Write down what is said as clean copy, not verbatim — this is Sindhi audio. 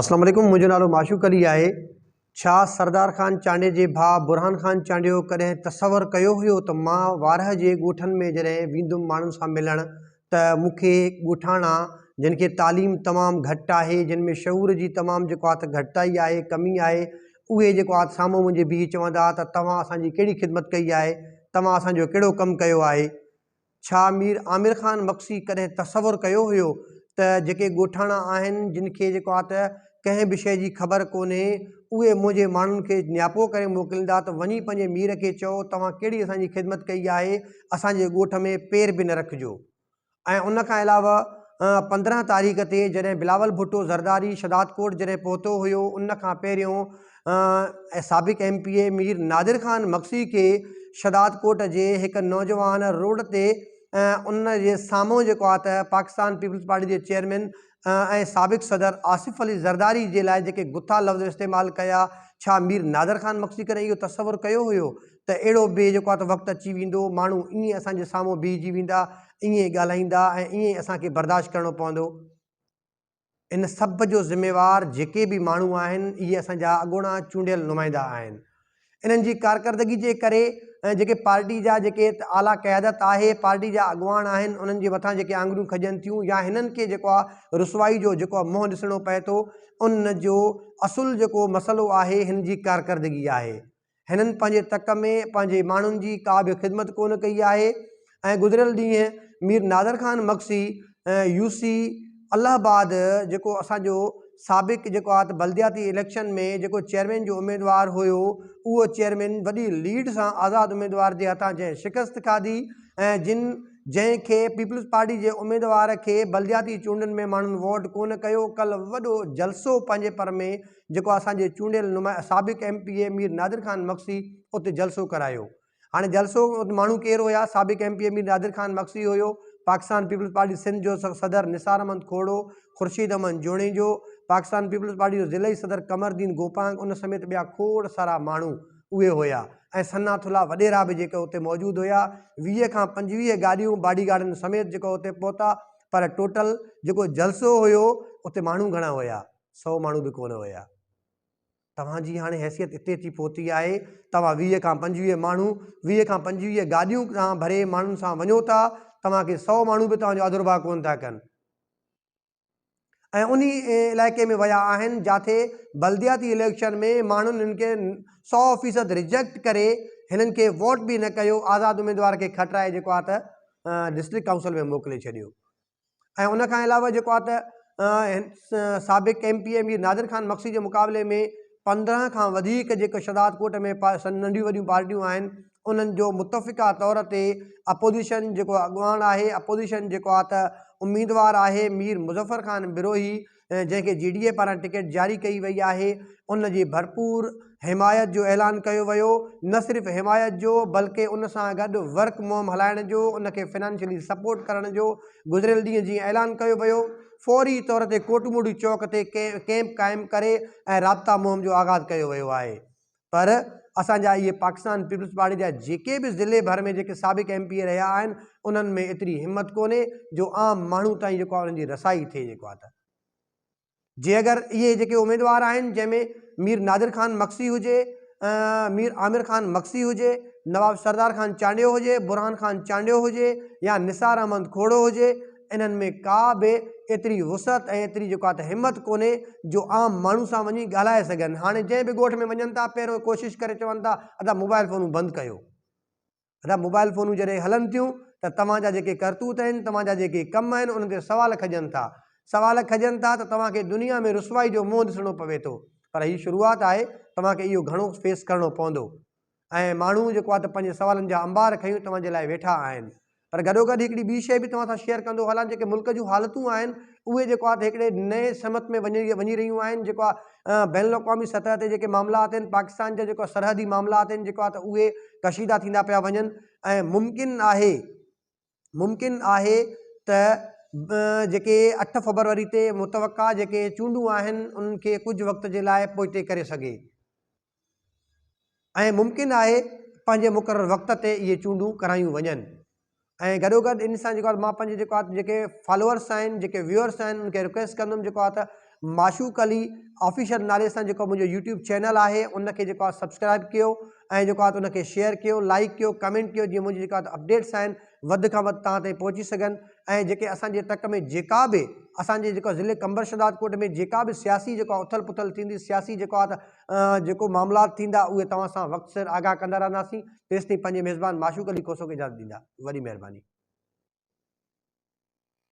اسلام عليڪم منهنجو نالو معشوق علي آهي ڇا سردار خان چانڊيي جي ڀاء برهان خان چانڊيو ڪڏهن تصور ڪيو هيو ته مان وارهه جي ڳوٺن ۾ جڏهن ويندم ماڻهن سان ملڻ ته مون کي ڳوٺاڻا جن کي تعليم تمام گهٽ آهي جن ۾ شعور جي تمام جيڪو آهي ته گهٽتائي آهي ڪمي آهي اهي جيڪو آهي سامهون منهنجي بيهي چوندا ته توهان اسان جي ڪهڙي خدمت ڪئي آهي توهان اسان جو ڪهڙو ڪم ڪيو آهي ڇا مير عامر خان مگسي ڪڏهن تصور ڪيو هيو ته جيڪي ڳوٺاڻا آهن جن کي جيڪو آهي ته ڪنهن به شيء جي خبر ڪونهي اهي منهنجي ماڻهن کي نياپو ڪري موڪليندا ته وڃي پنهنجي مير کي چئو توهان ڪهڙي اسان جي خدمت ڪئي آهي اسان جي ڳوٺ ۾ پير به نه رکجو ۽ ان کان علاوه 15 تاريخ تي جڏهن بلاول ڀٽو زرداري شھدادڪوٽ جڏهن پهتو هيو ان کان پهريون سابق M P A Mir Nadir Khan Magsi کي شھدادڪوٽ جي هڪ نوجوان روڊ تي ان جي سامهون جيڪو آهي ته پاڪستان پيپلز پارٽي جي چيئرمين ۽ سابق صدر آصف علي زرداري جي لاء جيڪي گٿا لفظ استعمال ڪيا ڇا مير نادر خان مگسي ڪڏهن اهو تصور ڪيو هيو ته اهڙو به جيڪو آهي ته وقت اچي ويندو، ماڻهو ائين اسان جي سامهون بيهجي ويندا، ائين ڳالهائيندا ۽ ائين ئي اسان کي برداشت ڪرڻو پوندو. ان سڀ جو ذميوار جيڪي به ماڻهو آهن، اهي اسان جا اڳوڻا چونڊيل نمائندا آهن. انهن جي ڪارڪردگي جي ڪري ۽ جيڪي پارٽي جا جيڪي اعليٰ قيادت آهي، پارٽي جا اڳواڻ آهن، انهن جي مٿان جيڪي آڱريون کڄن ٿيون يا هنن کي جيڪو آهي رسوائي جو جيڪو آهي منهن ڏسڻو پئي ٿو، ان جو اصل جيڪو مسئلو آهي هن جي ڪارڪردگي آهي. هنن پنهنجي تڪ ۾ پنهنجي ماڻهن جي ڪا به خدمت ڪونه ڪئي آهي ۽ گذريل ڏينهن مير نادر خان مگسي يو سي الله آباد جيڪو اسان جو سابق جيڪو آهي ته بلدياتي اليڪشن ۾ جيڪو چيئرمين جو اميدوار هيو اهو چيئرمين وڏي ليڊ سان آزاد اميدوار جي هٿان جنهن شڪست کاڌي ۽ جن جنهن کي پيپلز پارٽي جي اميدوار کي بلدياتي چونڊن ۾ ماڻهن ووٽ ڪونه ڪيو ڪل وڏو جلسو پنهنجي پر ۾ جيڪو اسان جي چونڊيل نمائ سابق M P A Mir Nadir Khan Magsi اتي جلسو ڪرايو. هاڻي جلسو ماڻهو ڪير هيا سابق M P A Mir Nadir Khan Magsi have, Pakistan peoples party Sindh جو صدر نثار احمد کوڙو، خورشيد احمد جوڻيجو، پاڪستان پيپلز پارٽي جو ضلعي صدر قمر الدين گوپانگ ان سميت ٻيا کوڙ سارا ماڻهو اهي هيا ۽ سنا ٿلها وڏيرا به جيڪي اتي موجود هيا 20 کان 25 گاڏيون باڊي گارڊن سميت جيڪو اتي پهتا پر ٽوٽل جيڪو جلسو هيو اتي ماڻهو گهڻا هيا سئو ماڻهو به ڪونه هيا. توهان جي هاڻي حيثيت اتي اچي پهتي آهي، توهان 20 کان 25 ماڻهو، 20 کان 25 گاڏيون توهان ڀري ماڻهن سان وڃو ٿا، توهان کي سئو ماڻهو به توهان جو آڌرڀاء ڪونه ٿا ڪن. ۽ انهي علائقي ۾ ويا آهن جاٿي بلدياتي اليڪشن ۾ ماڻهن هنن کي سئو فيصد ريجيڪٽ ڪري هنن کي ووٽ به نه ڪيو، آزاد اميدوار کي کٽرائي جيڪو آهي ته ڊسٽرڪٽ ڪائونسل ۾ موڪلي ڇڏيو. ۽ ان کان علاوه جيڪو آهي ته سابق M P A Mir Nadir Khan Magsi جي مقابلي ۾ 15 کان وڌيڪ جيڪو شھداد ڪوٽ ۾ ننڍيون وڏيون پارٽيون آهن انهن جو متفقه طور تي اپوزيشن جيڪو اڳواڻ آهي اپوزيشن جيڪو آهي ته اميدوار آهي مير مظفر خان بروهي جنهن کي جي ڊي اي پاران ٽڪيٽ جاري ڪئي وئي آهي ان جي ڀرپور حمايت جو اعلان ڪيو ويو نه صرف حمايت جو بلڪه ان سان گڏ ورڪ مهم هلائڻ جو ان کي فنانشلي سپورٽ ڪرڻ جو گذريل ڏينهن جيئن اعلان ڪيو ويو فوري طور تي ڪوٽ موڙي چوڪ تي ڪئمپ قائم ڪري ۽ رابطا مهم جو آغاز ڪيو ويو آهي پر اسان جا اهي پاڪستان پيپلز پارٽي جا جيڪي به ضلعي ڀر ۾ جيڪي سابق ايم پي اي رهيا آهن انهن ۾ ايتري همت ڪونهي جو عام ماڻهو تائين جيڪو آهي انهن جي رسائي ٿئي جيڪو آهي ته جي اگر اهي جيڪي اميدوار آهن جنهن ۾ مير نادر خان مگسي هجي مير عامر خان مگسي هجي نواب سردار خان چانڊيو هجي برهان خان چانڊيو هجي يا نثار احمد کوڙو هجي انهن ۾ ڪا به ايتري وسعت ۽ ايتري جيڪو آهي ته همت ڪونهي جو عام ماڻهو سان وڃي ڳالهائي سگهن. هاڻي جنهن به ڳوٺ ۾ وڃن ٿا پهريون ڪوشش ڪري چون ٿا ادا موبائل فونون بند ڪيو. ادا موبائل فونون جڏهن هلن ٿيون ته توهان جا جيڪي ڪرتوت آهن توهان جا جيڪي ڪم آهن انهن تي سوال کڄن ٿا. سوال کڄن ٿا ته توهان کي دنيا ۾ رسوائي جو منهن ڏسڻو پوي ٿو. پر هي شروعات آهي توهان کي اهو گهڻو فيس ڪرڻو پوندو. ۽ ماڻهو جيڪو آهي ته پنهنجي سوالن جا انبار کنيون توهان جي لاء ويٺا آهن پر گڏوگڏ هڪڙي ٻي شيء به توهان سان شيئر ڪندو هلان جيڪي ملڪ جون حالتون آهن اهي جيڪو آهي ته هڪڙي نئين سمت ۾ وڃي وڃي رهيون آهن جيڪو آهي بين الاقوامي سطح تي جيڪي معاملات آهن پاڪستان جا جيڪو سرحدي معاملات آهن جيڪو آهي ته اهي ڪشيده ٿيندا پيا وڃن ۽ ممڪن آهي ممڪن آهي ته جيڪي 8 فبروري تي متوقع جيڪي چونڊون آهن انهن کي ڪجهه وقت جي لاء پوئتي ڪري سگهي ۽ ممڪن آهي پنهنجي مقرر وقت تي اهي چونڊون ڪرايون وڃن ۽ گڏوگڏ ان سان جيڪو آهي مان پنهنجي جيڪو آهي جيڪي فالوورس آهن جيڪي ويورس آهن ان کي رڪويسٽ ڪندم جيڪو آهي ته معشوق علي آفيشل نالي سان جيڪو منهنجو يوٽيوب چينل آهي ان کي جيڪو آهي سبسڪرائب ڪيو ۽ جيڪو آهي ان کي شيئر ڪيو لائڪ ڪيو ڪمينٽ ڪيو جيئن منهنجي جيڪا اپڊيٽس آهن وڌ کان وڌ توهان تائين پهچي سگهن ۽ جيڪي اسان جي تڪ ۾ جيڪا به اسان جي جيڪو ضلعي قمبر شهدادڪوٽ ۾ جيڪا به سياسي جيڪو اٿل پٿل ٿيندي سياسي جيڪو آهي ته جيڪو معاملات ٿيندا اهي توهان سان وقت سر آگاهه ڪندا رهنداسين تيستائين پنهنجي ميزبان معشوق علي کوسو کي اجازت ڏيندا وڏي مهرباني.